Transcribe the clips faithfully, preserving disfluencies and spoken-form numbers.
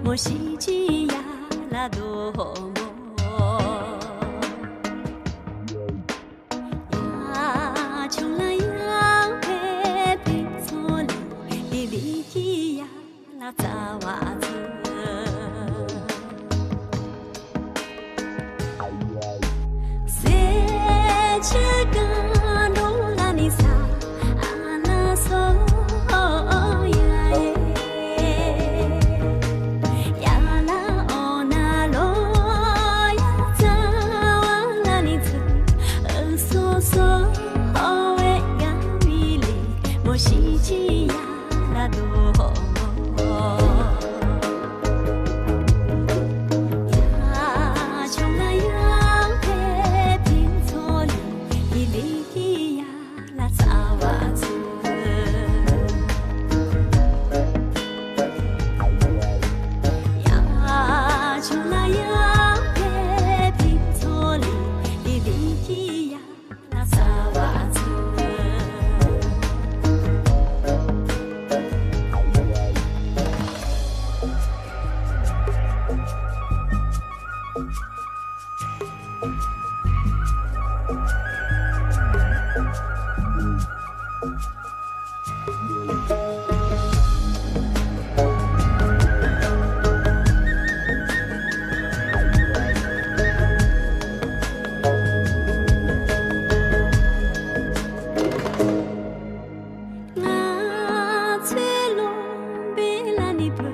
མོ་ཤི་ཅི་ཡ་ལ་དོ་མོ། ཡ་ཆུང་ལ་ཡང་ཕེབས་ཚོ་ལི་ལི་ལི་ཀི་ཡ་ལ་ཚ་བ་ཚུ། སེ་ཆེ་ཀ་འགྲོ་ལ་ནི་ས་ཨ་ན་སོ་ཡ་ཨེ། ཡ་ལ་ཨོ་ན་ལོ་ཡ་ཚ་བ་ལ་ནི་ཚུ་ཨ་སོ་སོ་ཨོ་ཝེ་ག་མི་ལི་མོ་ཤི་ཅི་ཡ་ལ་དོ་ཧོ། ང་ཚོའི་ལོ་འབེ་ལ་ནི་བུ་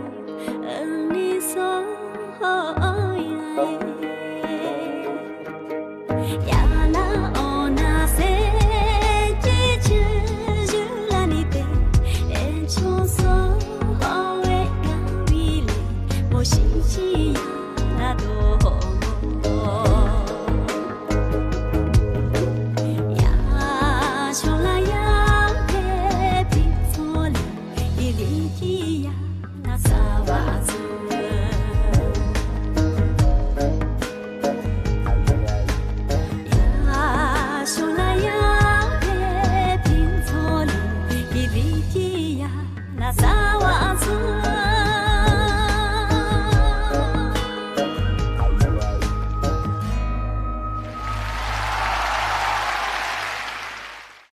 ཨ་ནི་སོ་ཡ་ཨེ། ཡ་ལ་ཨོ་ན་སེ་ཅི་ཅི་ཞུ་ལ་ནི་ཏེ་ཨེ་ཆོ་སོ་ཨོ་ཝེ་ག་བི་ལི་མོ་ཤི་ཅི་ཡ་ལ་དོ་ཧོ། ཡ་ཆོ་ལ་ཡ་ཕེབས་ཚོ་ལི་ལི་ལི་ཀི་ཡ་ལ་ཚ་བ་ཚུ། ཡ་ཆོ་ལ་ཡ་ཕེབས་ཚོ་ལི་ལི་ལི་ཀི་ཡ་ལ་ཚ་